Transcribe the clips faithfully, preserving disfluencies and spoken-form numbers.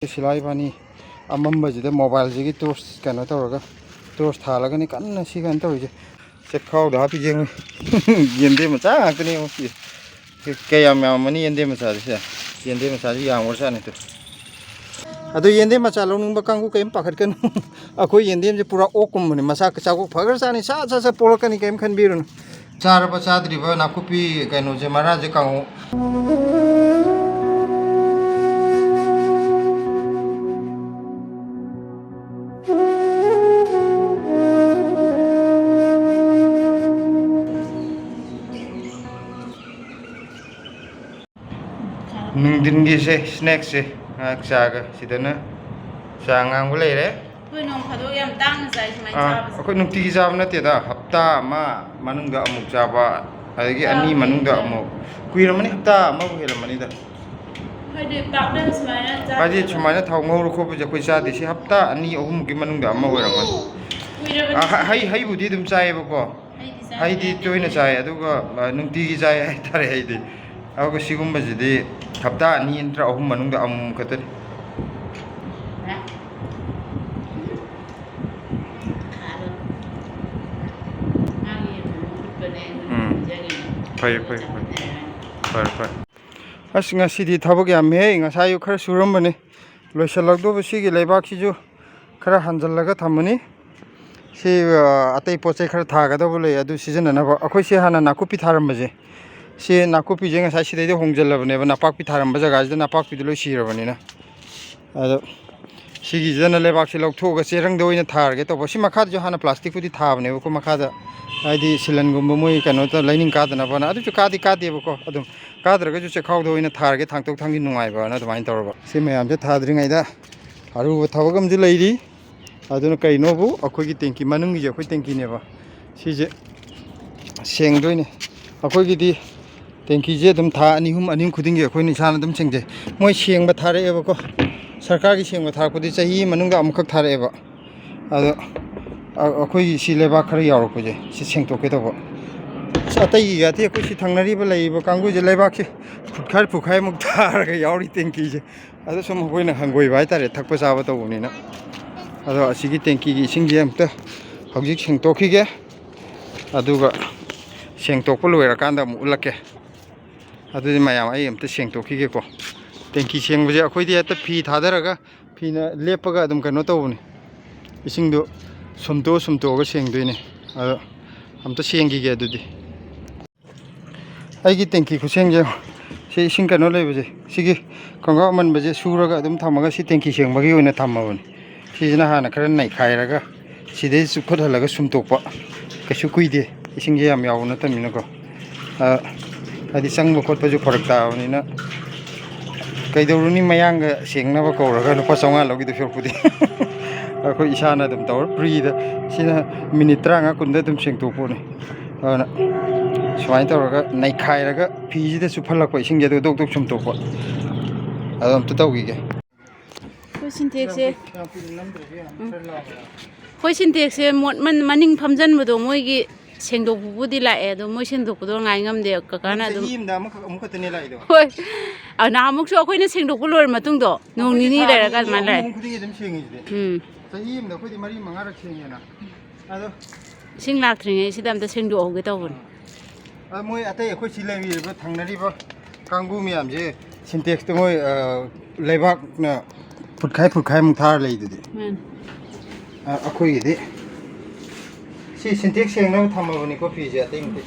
ꯁꯤꯂꯥ ꯏꯕꯥꯅꯤ ꯑꯃꯝꯕꯁꯤꯗ ꯃꯣꯕꯥꯏꯜꯁꯤꯒꯤ ꯇꯣꯔꯆ ꯀꯩꯅꯣ ꯇꯧꯔꯒ, ꯇꯣꯔꯆ ꯊꯥꯜꯂꯒꯅꯤ ꯀꯟꯅ ꯁꯤ ꯀꯩꯅꯣ ꯇꯧꯔꯤꯁꯦ꯫ ꯆꯦꯛꯈꯥꯎꯗ ꯍꯥꯞꯄꯤ ꯌꯦꯡꯉꯨ꯫ ꯌꯦꯟꯗꯦꯝ ꯃꯆꯥ ꯉꯥꯛꯇꯅꯦ ꯌꯦꯡꯉꯨ ꯁꯤ꯫ ꯁꯤ ꯀꯌꯥꯝ ꯌꯥꯝꯃꯅꯤ ꯌꯦꯟꯗꯦꯝ ꯃꯆꯥꯁꯦ ꯁꯦ꯫ ꯌꯦꯟꯗꯦꯝ ꯃꯆꯥꯁꯤ ꯌꯥꯝꯈ꯭ꯔꯖꯥꯠꯅꯤ ꯇꯨ꯫ ꯑꯗꯣ ꯌꯦꯟꯗꯦꯝ ꯃꯆꯥ ꯂꯧꯅꯤꯡꯕ ꯀꯥꯡꯕꯨ ꯀꯔꯤꯝ ꯄꯥꯈꯠꯀꯅꯨ꯫ ꯑꯩꯈꯣꯏ ꯌꯦꯟꯗꯦꯝꯁꯦ ꯄꯨꯔꯥ ꯑꯣꯛꯀꯨꯝꯕꯅꯤ, ꯃꯁꯥ ꯆꯥꯛꯄꯣꯛ ꯐꯈ꯭ꯔꯖꯥꯠꯅꯤ꯫ ꯁꯠ ꯁꯠ ꯁꯠ ꯄꯣꯛꯂꯛꯀꯅꯤ, ꯀꯔꯤꯝ ꯈꯟꯕꯤꯔꯨꯅꯨ꯫ ꯆꯥꯔꯕ ꯆꯥꯗ꯭ꯔꯤꯕ ꯅꯥꯀꯨꯞꯄꯤ ꯀꯩꯅꯣꯁꯦ, ꯃꯔꯥꯁꯦ ꯀꯥꯡꯉꯧ꯫ ꯅꯨꯡꯊꯤꯟꯒꯤꯁꯦ ꯁ꯭ꯅꯦꯛꯁꯦ ꯉꯥꯏꯍꯥꯛ ꯆꯥꯒ ꯁꯤꯗꯅ ꯆꯥ ꯉꯥꯡꯕ ꯂꯩꯔꯦ꯫ ꯑꯩꯈꯣꯏ ꯅꯣꯡ ꯐꯥꯗꯣꯛ ꯌꯥꯝ ꯇꯥꯡꯅ ꯆꯥꯏ ꯁꯨꯃꯥꯏꯅ ꯑꯥ, ꯆꯥꯕꯁꯦ꯫ ꯑꯩꯈꯣꯏ ꯅꯨꯡꯇꯤꯒꯤ ꯆꯥꯕ ꯅꯠꯇꯦꯗ, ꯍꯞꯇꯥ ꯑꯃ ꯃꯅꯨꯡꯗ ꯑꯃꯨꯛ ꯆꯥꯕ, ꯑꯗꯒꯤ ꯑꯥ, ꯑꯅꯤ ꯃꯅꯨꯡꯗ ꯀꯨꯏꯔꯦ꯫ ꯑꯃꯨꯛ꯫ ꯀꯨꯏꯔꯝꯃꯅꯤ, ꯍꯞꯇꯥ ꯑꯃꯕꯨ ꯍꯦꯜꯂꯝꯃꯅꯤꯗ꯫ ꯍꯥꯏꯗꯤ ꯄꯥꯛꯅꯝ ꯁꯨꯃꯥꯏꯅ ꯍꯥꯏꯗꯤ ꯆꯥꯗꯕ꯫ ꯁꯨꯃꯥꯏꯅ ꯊꯥꯎ ꯉꯧꯔ ꯈꯣꯠꯄꯁꯦ ꯑꯩꯈꯣꯏ ꯆꯥꯗꯦ꯫ ꯁꯤ ꯍꯞꯇꯥ ꯑꯅꯤ ꯑꯍꯨꯝꯃꯨꯛꯀꯤ ꯃꯅꯨꯡꯗ ꯑꯃ ꯑꯣꯏꯔꯝꯒꯅꯤ꯫ ꯀꯨꯏꯔꯕꯅꯤ꯫ ꯑꯥ, ꯍ-, ꯍꯩ, ꯍꯩꯕꯨꯗꯤ ꯑꯗꯨꯝ ꯆꯥꯏꯌꯦꯕꯀꯣ꯫ ꯍꯩꯗꯤ ꯆꯥꯏ꯫ ꯍꯩꯗꯤ ꯇꯣꯏꯅ ꯆꯥꯏ, ꯑꯗꯨꯒ, ꯑ, ꯅꯨꯡꯇꯤꯒꯤ ꯆꯥꯏ ꯍꯥꯏꯇꯥꯔꯦ ꯍꯩꯗꯤ꯫ ꯑꯗꯨꯒ ꯁꯤꯒꯨꯝꯕꯁꯤꯗꯤ ꯍꯞꯇꯥ ꯑꯅꯤ ꯅꯠꯇ꯭ꯔ ꯑꯍꯨꯝ ꯃꯅꯨꯡꯗ ꯑꯃꯨꯛ ꯈꯛꯇꯅꯤ꯫ ꯎꯝ꯫ ꯐꯩ, ꯐꯩ, ꯐꯩ꯫ ꯐꯔꯦ, ꯐꯔꯦ꯫ ꯑꯁ, ꯉꯁꯤꯗꯤ ꯊꯕꯛ ꯌꯥꯝꯃꯤꯍꯦ꯫ ꯉꯁꯥꯏ ꯑꯌꯨꯛ ꯈꯔ ꯁꯨꯔꯝꯕꯅꯤ, ꯂꯣꯏꯁꯤꯜꯂꯛꯇꯧꯕ꯫ ꯁꯤꯒꯤ ꯂꯩꯕꯥꯛꯁꯤꯁꯨ ꯈꯔ ꯍꯟꯖꯜꯂꯒ ꯊꯝꯃꯅꯤ꯫ ꯁꯤ, ꯑ, ꯑꯇꯩ ꯄꯣꯠ ꯆꯩ ꯈꯔ ꯊꯥꯒꯗꯧꯕ ꯂꯩ, ꯑꯗꯨ ꯁꯤꯖꯤꯟꯅꯅꯕ꯫ ꯑꯩꯈꯣꯏ ꯁꯤ ꯍꯥꯟꯅ ꯅꯥꯀꯨꯞꯄꯤ ꯊꯥꯔꯝꯕꯁꯦ, ꯁꯤ ꯅꯥꯀꯨꯞꯄꯤꯁꯦ ꯉꯁꯥꯏ ꯁꯤꯗꯩꯗ ꯍꯣꯡꯖꯜꯂꯕꯅꯦꯕ, ꯅꯄꯥꯛꯄꯤ ꯊꯥꯔꯝꯕ ꯖꯒꯥꯁꯤꯗ ꯅꯄꯥꯛꯄꯤꯗꯨ ꯂꯣꯏ ꯁꯤꯔꯕꯅꯤꯅ꯫ ꯑꯗꯣ ꯁꯤꯒꯤꯁꯤꯗꯅ ꯂꯩꯕꯥꯛꯁꯦ ꯂꯧꯊꯣꯛꯑꯒ ꯆꯦꯔꯪꯗ ꯑꯣꯏꯅ ꯊꯥꯔꯒꯦ ꯇꯧꯕ꯫ ꯁꯤ ꯃꯈꯥꯗꯁꯨ ꯍꯥꯟꯅ ꯄ꯭ꯂꯥꯁꯇꯤꯛꯄꯨꯗꯤ ꯊꯥꯕꯅꯦꯕꯀꯣ, ꯃꯈꯥꯗ, ꯍꯥꯏꯗꯤ ꯁꯤꯂꯟꯒꯨꯝꯕ ꯃꯣꯏ ꯀꯩꯅꯣ ꯇꯧ-, ꯂꯩꯅꯤꯡ ꯀꯥꯗꯅꯕꯅ꯫ ꯑꯗꯨꯁꯨ ꯀꯥꯗꯤ ꯀꯥꯗꯦꯕꯀꯣ, ꯑꯗꯨꯝ ꯀꯥꯗ꯭ꯔꯒꯁꯨ ꯆꯦꯛꯈꯥꯎꯗ ꯑꯣꯏꯅ ꯊꯥꯔꯒꯦ, ꯊꯥꯡꯇꯣꯛ ꯊꯥꯡꯖꯤꯟ ꯅꯨꯡꯉꯥꯏꯕꯅ ꯑꯗꯨꯃꯥꯏꯅ ꯇꯧꯔꯕ꯫ ꯁꯤ ꯃꯌꯥꯝꯁꯦ ꯊꯥꯗ꯭ꯔꯤꯉꯩꯗ ꯑꯔꯨꯕ ꯊꯕꯛ ꯑꯃꯁꯨ ꯂꯩꯔꯤ꯫ ꯑꯗꯨꯅ ꯀꯩꯅꯣꯕꯨ, ꯑꯩꯈꯣꯏꯒꯤ ꯇꯦꯡꯀꯤ ꯃꯅꯨꯡꯒꯤꯁꯦ ꯑꯩꯈꯣꯏ ꯇꯦꯡꯀꯤꯅꯦꯕ꯫ ꯁꯤꯁꯦ ꯁꯦꯡꯗꯣꯏꯅꯦ꯫ ꯑꯩꯈꯣꯏꯒꯤꯗꯤ ꯇꯦꯡꯀꯤꯁꯦ ꯑꯗꯨꯝ ꯊꯥ ꯑꯅꯤ ꯑꯍꯨꯝ, ꯑꯅꯤ ꯑꯍꯨꯝ ꯈꯨꯗꯤꯡꯒꯤ ꯑꯩꯈꯣꯏꯅ ꯏꯁꯥꯅ ꯑꯗꯨꯝ ꯁꯦꯡꯖꯩ꯫ ꯃꯣꯏ ꯁꯦꯡꯕ ꯊꯥꯔꯛꯑꯦꯕꯀꯣ, ꯁꯔꯀꯥꯔꯒꯤ ꯁꯦꯡꯕ ꯊꯥꯔꯛꯄꯗꯤ ꯆꯍꯤ ꯃꯅꯨꯡꯗ ꯑꯃꯨꯛꯈꯛ ꯊꯥꯔꯛꯑꯦꯕ꯫ ꯑꯗꯣ ꯑ-, ꯑꯩꯈꯣꯏꯒꯤ ꯁꯤ ꯂꯩꯕꯥꯛ ꯈꯔ ꯌꯥꯎꯔꯛꯄꯁꯦ ꯁꯤ ꯁꯦꯡꯇꯣꯛꯀꯦ ꯇꯧꯕ꯫ ꯑꯁ, ꯑꯇꯩꯒꯤ ꯅꯠꯇꯦ, ꯑꯩꯈꯣꯏ ꯁꯤ ꯊꯪꯅꯔꯤꯕ ꯂꯩꯔꯤꯕ ꯀꯥꯡꯕꯨꯁꯦ ꯂꯩꯕꯥꯛꯁꯦ ꯐꯨꯠꯈꯥꯏ ꯐꯨꯠꯈꯥꯏꯃꯨꯛ ꯊꯥꯔꯒ ꯌꯥꯎꯔꯤ ꯇꯦꯡꯀꯤꯁꯦ꯫ ꯑꯗꯣ ꯁꯨꯝ ꯑꯩꯈꯣꯏꯅ ꯍꯪꯒꯣꯏꯕ ꯍꯥꯏꯇꯥꯔꯦ, ꯊꯛꯄ ꯆꯥꯕ ꯇꯧꯕꯅꯤꯅ꯫ ꯑꯗꯣ ꯑꯁꯤꯒꯤ ꯇꯦꯡꯀꯤꯒꯤ ꯏꯁꯤꯡꯁꯦ ꯑꯝꯇ ꯍꯧꯖꯤꯛ ꯁꯦꯡꯇꯣꯛꯈꯤꯒꯦ꯫ ꯑꯗꯨꯒ ꯁꯦꯡꯇꯣꯛꯄ ꯂꯣꯏꯔꯀꯥꯟꯗ ꯑꯃꯨꯛ ꯎꯠꯂꯛꯀꯦ꯫ ꯑꯗꯨꯗꯤ ꯃꯌꯥꯝ, ꯑꯩ ꯑꯝꯇ ꯁꯦꯡꯇꯣꯛꯈꯤꯒꯦꯀꯣ꯫ ꯇꯦꯡꯀꯤ ꯁꯦꯡꯕꯁꯦ ꯑꯩꯈꯣꯏꯗꯤ ꯍꯦꯛꯇ ꯐꯤ ꯊꯥꯗꯔꯒ, ꯐꯤꯅ ꯂꯦꯞꯄꯒ ꯑꯗꯨꯝ ꯀꯩꯅꯣ ꯇꯧꯕꯅꯤ꯫ ꯏꯁꯤꯡꯗꯣ ꯁꯨꯝꯇꯣꯛꯑ ꯁꯨꯝꯇꯣꯛꯑꯒ ꯁꯦꯡꯗꯣꯏꯅꯦ꯫ ꯑꯗꯣ ꯑꯝꯇ ꯁꯦꯡꯈꯤꯒꯦ ꯑꯗꯨꯗꯤ꯫ ꯑꯩꯒꯤ ꯇꯦꯡꯀꯤ ꯈꯨꯠꯁꯦꯝꯁꯦ, ꯁꯤ ꯏꯁꯤꯡ ꯀꯩꯅꯣ ꯂꯩꯕꯁꯦ, ꯁꯤꯒꯤ ꯈꯣꯡꯒ꯭ꯔꯥꯎ ꯑꯃꯟꯕꯁꯦ ꯁꯨꯔꯒ ꯑꯗꯨꯝ ꯊꯝꯃꯒ, ꯁꯤ ꯇꯦꯡꯀꯤ ꯁꯦꯡꯕꯒꯤ ꯑꯣꯏꯅ ꯊꯝꯃꯕꯅꯤ꯫ ꯁꯤꯁꯤꯅ ꯍꯥꯟꯅ ꯈꯔ ꯅꯩꯈꯥꯏꯔꯒ ꯁꯤꯗꯩ ꯆꯨꯞꯈꯠꯍꯜꯂꯒ ꯁꯨꯝꯇꯣꯛꯄ꯫ ꯀꯩꯁꯨ ꯀꯨꯏꯗꯦ, ꯏꯁꯤꯡꯁꯦ ꯌꯥꯝ ꯌꯥꯎꯕ ꯅꯠꯇꯕꯅꯤꯅꯀꯣ꯫ ꯑ, ꯍꯥꯏꯗꯤ ꯆꯪꯕ ꯈꯣꯠꯄꯁꯨ ꯐꯔꯛ ꯇꯥꯕꯅꯤꯅ, ꯀꯩꯗꯧꯔꯨꯅꯤ, ꯃꯌꯥꯡꯒ ꯁꯦꯡꯅꯕ ꯀꯧꯔꯒ ꯂꯨꯄꯥ ꯆꯥꯝꯃꯉꯥ ꯂꯧꯈꯤꯗꯣꯏ ꯁꯔꯨꯛꯄꯨꯗꯤ꯫ ꯑꯩꯈꯣꯏ ꯏꯁꯥꯅ ꯑꯗꯨꯝ ꯇꯧꯔ, ꯐ꯭ꯔꯤꯗ꯫ ꯁꯤꯅ ꯃꯤꯅꯤꯠ ꯇꯔꯥꯃꯉꯥ ꯀꯨꯟꯗ ꯑꯗꯨꯝ ꯁꯦꯡꯇꯣꯛꯄꯅꯤ꯫ ꯑꯗꯨꯅ ꯁꯨꯃꯥꯏꯅ ꯇꯧꯔꯒ ꯅꯩꯈꯥꯏꯔꯒ ꯐꯤꯁꯤꯗ ꯆꯨꯞꯍꯜꯂꯛꯄ, ꯏꯁꯤꯡꯁꯦ ꯑꯗꯨ ꯗꯣꯛ ꯗꯣꯛ ꯁꯨꯝꯇꯣꯛꯄ꯫ ꯑꯗꯨ ꯑꯝꯇ ꯇꯧꯈꯤꯒꯦ꯫ ꯑꯩꯈꯣꯏ ꯁꯤꯟꯇꯦꯛꯁꯁꯦ, ꯎꯝ꯫ ꯑꯩꯈꯣꯏ ꯁꯤꯟꯇꯦꯛꯁꯁꯦ ꯃꯣꯠꯃꯟ-, ꯃꯅꯤꯡ ꯐꯝꯖꯟꯕꯗꯣ, ꯃꯣꯏꯒꯤ ꯁꯦꯡꯗꯣꯛꯄꯕꯨꯗꯤ ꯂꯥꯛꯑꯦ, ꯑꯗꯣ ꯃꯣꯏ ꯁꯦꯡꯗꯣꯛꯄꯗꯣ ꯉꯥꯏ ꯉꯝꯗꯦ꯫ ꯀꯀꯥꯅ ꯑꯗꯨꯝ, ꯆꯍꯤ ꯑꯃꯗ ꯑꯃꯈꯛ, ꯑꯃꯨꯛꯈꯛꯇꯅꯦ ꯂꯥꯛꯏꯗꯣ꯫ ꯍꯣꯏ꯫ ꯑ, ꯅꯍꯥꯟꯃꯨꯛꯁꯨ ꯑꯩꯈꯣꯏꯅ ꯁꯦꯡꯗꯣꯛꯄ ꯂꯣꯏꯔ ꯃꯇꯨꯡꯗꯣ, ꯅꯣꯡ ꯑꯩꯈꯣꯏꯗꯤ ꯅꯤꯅꯤ ꯊꯥ ꯂꯩꯔꯒ ꯑꯅꯤ, ꯑꯗꯨꯃꯥꯏꯅ ꯑꯍꯨꯝ, ꯂꯥꯛꯑꯦ꯫ ꯑꯍꯨꯝ ꯈꯨꯗꯤꯡꯒꯤ ꯑꯗꯨꯝ ꯁꯦꯡꯉꯤꯁꯤꯗꯤ꯫ ꯎꯝ꯫ ꯆꯍꯤ ꯑꯃꯗ ꯑꯩꯈꯣꯏꯗꯤ ꯃꯔꯤ ꯃꯉꯥꯔꯛ ꯁꯦꯡꯉꯦꯅ꯫ ꯑꯗꯣ ꯏꯁꯤꯡ ꯂꯥꯛꯇ꯭ꯔꯤꯉꯩꯁꯤꯗ ꯑꯝꯇ ꯁꯦꯡꯗꯣꯛꯍꯧꯒꯦ ꯇꯧꯕꯅꯤ꯫ ꯑꯗꯣ ꯃꯣꯏ ꯑꯇꯩ ꯑꯩꯈꯣꯏ ꯁꯤ ꯂꯩꯔꯤꯕ, ꯊꯪꯅꯔꯤꯕ ꯀꯥꯡꯕꯨ ꯃꯌꯥꯝꯁꯦ ꯁꯤꯟꯇꯦꯛꯁꯇꯣ ꯃꯣꯏ, ꯑ, ꯂꯩꯕꯥꯛꯅ ꯐꯨꯠꯈꯥꯏ ꯐꯨꯠꯈꯥꯏꯃꯨꯛ ꯊꯥꯔ ꯂꯩꯗꯨꯗꯤ꯫ ꯃꯥꯅꯤ꯫ ꯑ, ꯑꯩꯈꯣꯏꯒꯤꯗꯤ ꯁꯤ ꯁꯤꯟꯇꯦꯛꯁ ꯁꯦꯡꯅꯕ ꯊꯝꯃꯕꯅꯤꯀꯣ ꯐꯤꯁꯦ, ꯑꯇꯩ ꯃꯈꯩ꯫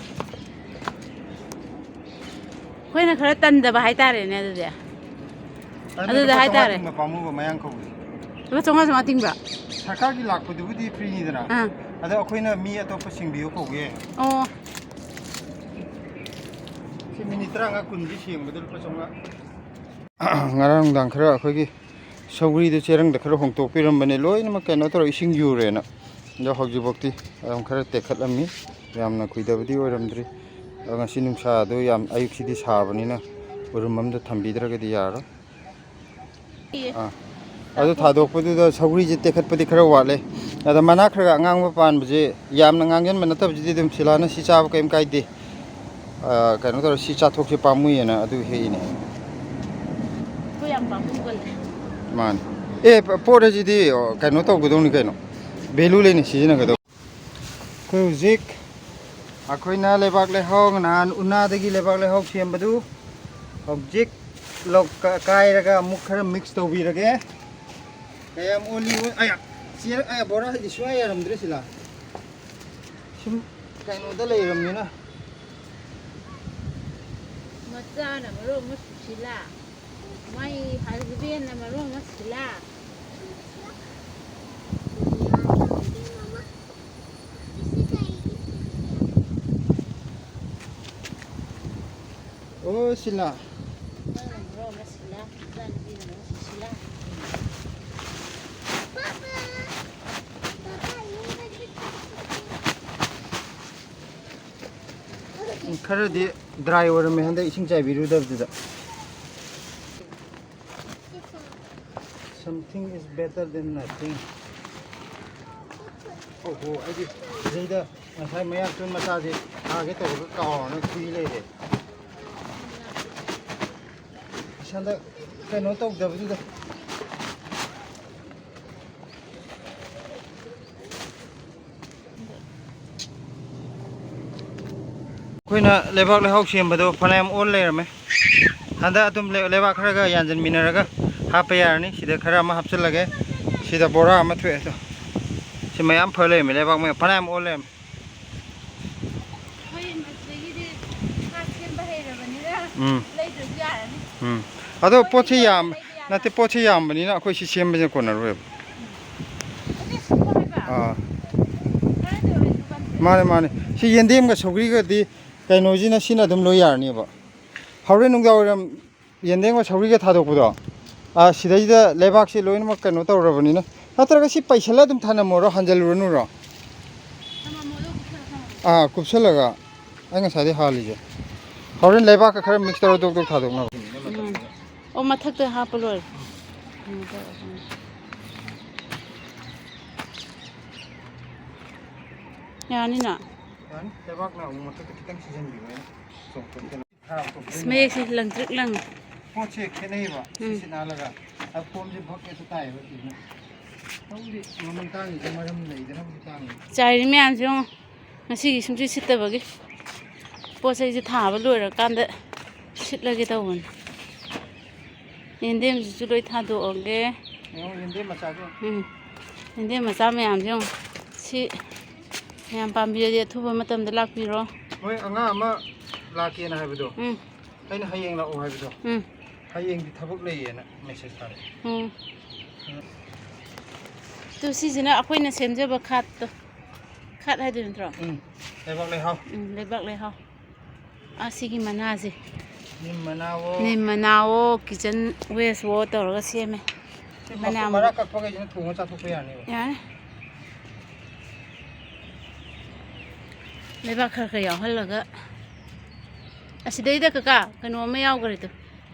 ꯑꯩꯈꯣꯏꯅ ꯈꯔ ꯇꯟꯗꯕ ꯍꯥꯏꯇꯥꯔꯦꯅꯦ ꯑꯗꯨꯗꯤ꯫ ꯑꯗꯨꯗ ꯑꯗꯨꯗ ꯂꯨꯄꯥ ꯆꯥꯝꯃꯉꯥ ꯍꯥꯏꯇꯥꯔꯦ꯫ ꯇꯤꯡꯕ ꯄꯥꯝꯃꯨꯕ ꯃꯌꯥꯡ ꯀꯧꯕꯁꯦ꯫ ꯂꯨꯄꯥ ꯆꯥꯝꯃꯉꯥ, ꯆꯥꯝꯃꯉꯥ ꯇꯤꯡꯕ꯭ꯔꯥ? ꯁꯔꯀꯥꯔꯒꯤ ꯂꯥꯛꯄꯗꯨꯕꯨꯗꯤ ꯐ꯭ꯔꯤꯅꯤꯗꯅ꯫ ꯑꯥ꯫ ꯑꯗꯣ ꯑꯩꯈꯣꯏꯅ ꯃꯤ ꯑꯇꯣꯞꯄ ꯁꯦꯡꯕꯤꯌꯨ ꯀꯧꯕ ꯌꯥꯏ꯫ ꯑꯣ꯫ ꯁꯤ ꯃꯤꯅꯤꯠ ꯇꯔꯥꯃꯉꯥ ꯀꯨꯟꯗꯤ ꯁꯦꯡꯕꯗ ꯂꯨꯄꯥ ꯆꯥꯝꯃꯉꯥ꯫ ꯉꯔꯥꯡ ꯅꯨꯡꯗꯥꯡ ꯈꯔ ꯑꯩꯈꯣꯏꯒꯤ ꯁꯧꯒ꯭ꯔꯤꯗꯨ ꯆꯦꯔꯪꯗ ꯈꯔ ꯍꯣꯡꯇꯣꯛꯄꯤꯔꯝꯕꯅꯦ, ꯂꯣꯏꯅꯃꯛ ꯀꯩꯅꯣ ꯇꯧꯔ ꯏꯁꯤꯡ ꯌꯨꯔꯦꯅ꯫ ꯑꯗꯣ ꯍꯧꯖꯤꯛꯐꯥꯎꯗꯤ ꯑꯗꯨꯝ ꯈꯔ ꯇꯦꯛꯈꯠꯂꯝꯃꯤ, ꯌꯥꯝꯅ ꯀꯨꯏꯗꯕꯗꯤ ꯑꯣꯏꯔꯝꯗ꯭ꯔꯤ꯫ ꯑꯗꯣ ꯉꯁꯤ ꯅꯨꯡꯁꯥꯗꯣ ꯌꯥꯝ, ꯑꯌꯨꯛꯁꯤꯗꯤ ꯁꯥꯕꯅꯤꯅ ꯎꯔꯨꯝ ꯑꯃꯗ ꯊꯝꯕꯤꯗ꯭ꯔꯒꯗꯤ ꯌꯥꯔꯣꯏ꯫ ꯑꯥ꯫ ꯑꯗꯨ ꯊꯥꯗꯣꯛꯄꯗꯨꯗ ꯁꯧꯒ꯭ꯔꯤꯁꯦ ꯇꯦꯛꯈꯠꯄꯗꯤ ꯈꯔ ꯋꯥꯠꯂꯦ꯫ ꯑꯗ ꯃꯅꯥ ꯈꯔ ꯑꯉꯥꯡꯕ ꯄꯥꯟꯕꯁꯦ, ꯌꯥꯝꯅ ꯉꯥꯡꯁꯤꯟꯕ ꯅꯠꯇꯕꯁꯤꯗꯤ ꯑꯗꯨꯝ ꯁꯤꯂꯥꯅ ꯁꯤ ꯆꯥꯕ ꯀꯩꯝ ꯀꯥꯏꯗꯦ꯫ ꯑ, ꯀꯩꯅꯣ ꯇꯧꯔ ꯁꯤ ꯆꯥꯊꯣꯛꯁꯦ ꯄꯥꯝꯃꯨꯏꯌꯦꯅ ꯑꯗꯨ ꯍꯦꯛꯏꯅꯦ꯫ ꯑꯩꯈꯣꯏ ꯌꯥꯝ ꯄꯥꯝꯃꯨꯒꯜꯂꯦ꯫ ꯃꯥꯅꯤ꯫ ꯑꯦ, ꯄ-, ꯄꯣꯠ ꯍꯥꯏꯁꯤꯗꯤ, ꯑꯣ, ꯀꯩꯅꯣ ꯇꯧꯒꯗꯧꯅꯤ ꯀꯩꯅꯣ, ꯚꯦꯂꯨ ꯂꯩꯅ ꯁꯤꯖꯤꯟꯅꯒꯗꯧꯅꯤ꯫ ꯑꯩꯈꯣꯏ ꯍꯧꯖꯤꯛ, ꯑꯩꯈꯣꯏꯅ ꯂꯩꯕꯥꯛ ꯂꯩꯍꯥꯎ, ꯅꯍꯥꯟ ꯎꯅꯥꯗꯒꯤ ꯂꯩꯕꯥꯛ ꯂꯩꯍꯥꯎ ꯁꯦꯝꯕꯗꯨ ꯍꯧꯖꯤꯛ ꯂꯧ-, ꯀ-, ꯀꯥꯏꯔꯒ ꯑꯃꯨꯛ ꯈꯔ ꯃꯤꯛꯁ ꯇꯧꯕꯤꯔꯒꯦ꯫ ꯀꯌꯥꯝ ꯑꯣꯜꯂꯤ ꯑꯣꯜ-, ꯑꯌꯥ! ꯆꯦ-, ꯑꯌꯥ, ꯕꯣꯔꯥ ꯍꯥꯏꯗꯤ ꯁꯨꯡꯌꯥ ꯌꯥꯔꯝꯗ꯭ꯔꯦ ꯁꯤꯂꯥ꯫ ꯁꯨꯝ ꯀꯩꯅꯣꯗ ꯂꯩꯔꯕꯅꯤꯅ꯫ ꯃꯆꯥꯅ ꯃꯔꯣꯟ ꯑꯃ ꯁꯨꯁꯤꯂꯥ꯫ ꯃꯥꯏ ꯍꯁꯕꯦꯟꯅ ꯃꯔꯣꯟ ꯑꯃ ꯁꯤꯂꯥ꯫ ꯑꯣ, ꯁꯤꯂꯥ꯫ ꯅꯪꯅ ꯃꯔꯣꯟ ꯑꯃ ꯁꯤꯂꯥ, ꯅꯆꯥꯅꯨꯄꯤꯅ ꯃꯔꯣꯟ ꯑꯃ ꯁꯤꯂꯥ꯫ ꯈꯔꯗꯤ ꯗ꯭ꯔꯥꯏ ꯑꯣꯏꯔꯝꯃꯦ ꯍꯟꯗꯛ ꯏꯁꯤꯡ ꯆꯥꯏꯕꯤꯔꯨꯗꯕꯗꯨꯗ꯫ Something is better than nothing. ꯑꯣꯍꯣ, ꯑꯩꯗꯤ ꯁꯤꯗꯩꯗ ꯉꯁꯥꯏ ꯃꯌꯥꯡꯇꯣꯟ ꯃꯆꯥꯁꯦ ꯊꯥꯒꯦ ꯇꯧꯔꯒ ꯀꯥꯎꯔꯅ ꯈꯨꯏ ꯂꯩꯔꯦ꯫ ꯏꯁꯥꯗ ꯀꯩꯅꯣ ꯇꯧꯗꯕꯗꯨꯗ꯫ ꯑꯩꯈꯣꯏꯅ ꯂꯩꯕꯥꯛ ꯂꯩꯍꯥꯎ ꯁꯦꯝꯕꯗꯣ ꯐꯅꯌꯥꯝ ꯑꯣꯜ ꯂꯩꯔꯝꯃꯦ꯫ ꯍꯟꯗꯛ ꯑꯗꯨꯝ ꯂꯩ-, ꯂꯩꯕꯥꯛ ꯈꯔꯒ ꯌꯥꯟꯁꯤꯟꯃꯤꯟꯅꯔꯒ ꯍꯥꯞꯄ ꯌꯥꯔꯅꯤ꯫ ꯁꯤꯗ ꯈꯔ ꯑꯃ ꯍꯥꯞꯆꯤꯜꯂꯒꯦ꯫ ꯁꯤꯗ ꯕꯣꯔꯥ ꯑꯃ ꯊꯣꯛꯑꯦ ꯑꯗꯣ꯫ ꯁꯤ ꯃꯌꯥꯝ ꯐ ꯂꯩꯔꯝꯃꯦ, ꯂꯩꯕꯥꯛ ꯃꯌꯥꯝ ꯐꯅꯌꯥꯝ ꯑꯣꯜ ꯂꯩꯔꯝꯃꯦ꯫ ꯑꯩꯈꯣꯏ ꯃꯁꯤꯗꯒꯤꯗꯤ ꯁꯥ ꯁꯦꯝꯕ ꯍꯩꯔꯕꯅꯤꯅ ꯎꯝ꯫ ꯂꯩꯗ꯭ꯔꯁꯨ ꯌꯥꯔꯅꯤ꯫ ꯎꯝ꯫ ꯑꯗꯣ ꯑꯩꯈꯣꯏ ꯄꯣꯠꯁꯤ ꯌꯥꯝ-, ꯂꯩꯕ ꯌꯥꯔꯦ꯫ ꯅꯠꯇꯦ, ꯄꯣꯠꯁꯤ ꯌꯥꯝꯕꯅꯤꯅ ꯑꯩꯈꯣꯏ ꯁꯤ ꯁꯦꯝꯕꯁꯤꯅ ꯀꯣꯟꯅꯔꯣꯏꯕ꯫ ꯑꯗꯨ ꯁꯨꯝ ꯍꯥꯏꯕ꯫ ꯑꯥ꯫ ꯈꯔꯗ ꯑꯣꯏꯔꯁꯨ ꯀꯟꯕ꯫ ꯃꯥꯅꯦ, ꯃꯥꯅꯦ꯫ ꯁꯤ ꯌꯦꯟꯗꯦꯝꯒ ꯁꯧꯒ꯭ꯔꯤꯒꯗꯤ ꯀꯩꯅꯣꯁꯤꯅ, ꯁꯤꯅ ꯑꯗꯨꯝ ꯂꯣꯏ ꯌꯥꯔꯅꯦꯕ꯫ ꯍꯣꯔꯦꯟ ꯅꯨꯡꯗꯥꯡ ꯋꯥꯏꯔꯝ ꯌꯦꯟꯗꯦꯝꯒ ꯁꯧꯒ꯭ꯔꯤꯒ ꯊꯥꯗꯣꯛꯄꯗꯣ, ꯑꯥ, ꯁꯤꯗꯩꯗ ꯂꯩꯕꯥꯛꯁꯦ ꯂꯣꯏꯅꯃꯛ ꯀꯩꯅꯣ ꯇꯧꯔꯕꯅꯤꯅ, ꯅꯠꯇ꯭ꯔꯒ ꯁꯤ ꯄꯩꯁꯜꯂ ꯑꯗꯨꯝ ꯊꯅꯝꯃꯣꯔꯣ, ꯍꯟꯖꯜꯂꯨꯔꯅꯨꯔꯣ? ꯊꯝꯃꯝꯃꯣ, ꯑꯗꯨꯒ ꯀꯨꯞꯁꯜꯂ ꯊꯝꯃꯝꯃꯣ꯫ ꯑꯥ, ꯀꯨꯞꯁꯜꯂꯒ꯫ ꯑꯩ ꯉꯁꯥꯏꯗꯩ ꯍꯥꯜꯂꯤꯁꯦ꯫ ꯍꯣꯔꯦꯟ ꯂꯩꯕꯥꯛꯀ ꯈꯔ ꯃꯤꯛꯁ ꯇꯧꯔ ꯗꯣꯛ ꯗꯣꯛ ꯊꯥꯗꯣꯛꯅꯕ꯫ ꯎꯝ꯫ ꯑꯣ, ꯃꯊꯛꯇ ꯍꯥꯞꯄ ꯂꯣꯏꯔꯦ꯫ ꯎꯝ, ꯇꯧꯔꯦ꯫ ꯌꯥꯅꯤꯅ? ꯌꯥꯅꯤ, ꯂꯩꯕꯥꯛꯅ ꯑꯃꯨꯛ ꯃꯊꯛꯇ ꯈꯤꯇꯪ ꯁꯤꯖꯟꯕꯤꯕ ꯑꯩꯅ ꯆꯣꯡꯊꯣꯛꯇꯅ꯫ ꯑꯁ, ꯃꯌꯦꯛꯁꯦ ꯂꯪꯇ꯭ꯔꯤꯛ ꯂꯪꯉꯦ꯫ ꯄꯣꯠꯁꯦ ꯈꯦꯠꯅꯩꯕ꯫ ꯎꯝ꯫ ꯁꯤꯁꯤ ꯅꯥꯜꯂꯒ꯫ ꯑ, ꯐꯣꯝꯁꯦ ꯚꯛ ꯍꯦꯛꯇ ꯇꯥꯏꯌꯦꯕ ꯁꯤꯁꯤꯅ꯫ ꯇꯧꯕꯨꯗꯤ ꯃꯃꯜ ꯇꯥꯡꯉꯤꯁꯦ ꯃꯔꯝ ꯂꯩꯗꯅꯕꯨꯗꯤ ꯇꯥꯡꯉꯤ꯫ ꯆꯥꯏꯔꯤ ꯃꯌꯥꯝꯁꯦ ꯌꯦꯡꯉꯣ꯫ ꯉꯁꯤꯒꯤ ꯁꯨꯡꯁꯤꯠ ꯁꯤꯠꯇꯕꯒꯤ ꯄꯣꯠ ꯆꯩꯁꯦ ꯊꯥꯕ ꯂꯣꯏꯔꯀꯥꯟꯗ ꯁꯤꯠꯂꯒꯦ ꯇꯧꯕꯅꯤ꯫ ꯌꯦꯟꯗꯦꯝꯁꯤꯁꯨ ꯂꯣꯏ ꯊꯥꯗꯣꯛꯑꯒꯦ꯫ ꯌꯦꯡꯉꯣ, ꯌꯦꯟꯗꯦꯝ ꯃꯆꯥꯁꯨ꯫ ꯎꯝ꯫ ꯌꯦꯟꯗꯦꯝ ꯃꯆꯥ ꯃꯌꯥꯝꯁꯦ ꯌꯦꯡꯉꯣ꯫ ꯁꯤ ꯃꯌꯥꯝ ꯄꯥꯝꯕꯤꯔꯗꯤ ꯑꯊꯨꯕ ꯃꯇꯝꯗ ꯂꯥꯛꯄꯤꯔꯣ꯫ ꯃꯣꯏ ꯑꯉꯥꯡ ꯑꯃ ꯂꯥꯛꯀꯦꯅ ꯍꯥꯏꯕꯗꯣ꯫ ꯎꯝ꯫ ꯑꯩꯅ ꯍꯌꯦꯡ ꯂꯥꯛꯑꯣ ꯍꯥꯏꯕꯗꯣ꯫ ꯎꯝ꯫ ꯍꯌꯦꯡꯗꯤ ꯊꯕꯛ ꯂꯩꯌꯦꯅ ꯃꯦꯁꯦꯖ ꯊꯥꯔꯛꯑꯦ꯫ ꯎꯝ꯫ ꯎꯝ꯫ ꯑꯗꯨ ꯁꯤꯁꯤꯅ ꯑꯩꯈꯣꯏꯅ ꯁꯦꯝꯖꯕ ꯈꯥꯠꯇꯣ꯫ ꯈꯥꯠ ꯍꯥꯏꯗꯣꯏ ꯅꯠꯇ꯭ꯔꯣ? ꯎꯝ꯫ ꯂꯩꯕꯥꯛ ꯂꯩꯍꯥꯎ꯫ ꯎꯝ, ꯂꯩꯕꯥꯛ ꯂꯩꯍꯥꯎ꯫ ꯑꯁꯤꯒꯤ ꯃꯅꯥꯁꯦ꯫ ꯅꯤꯝ ꯃꯅꯥꯋꯣ꯫ ꯅꯤꯝ ꯃꯅꯥꯋꯣ, ꯀꯤꯠꯆꯟ ꯋꯦꯁꯋꯣ ꯇꯧꯔꯒ ꯁꯦꯝꯃꯦ꯫ ꯁꯤ ꯃꯅꯥ ꯃꯀꯨ ꯑꯃꯨꯛ ꯃꯔꯥ ꯀꯛꯄꯈꯩꯁꯤꯅ ꯊꯣꯡꯉ ꯆꯥꯊꯣꯛꯄ ꯌꯥꯅꯦꯕ꯫ ꯌꯥꯅꯤ꯫ ꯂꯩꯕꯥꯛ ꯈꯔ ꯈꯔ ꯌꯥꯎꯍꯜꯂꯒ꯫ ꯑꯁꯤꯗꯩꯗ ꯀꯀꯥ ꯀꯩꯅꯣ ꯑꯃ ꯌꯥꯎꯈ꯭ꯔꯦꯗꯣ꯫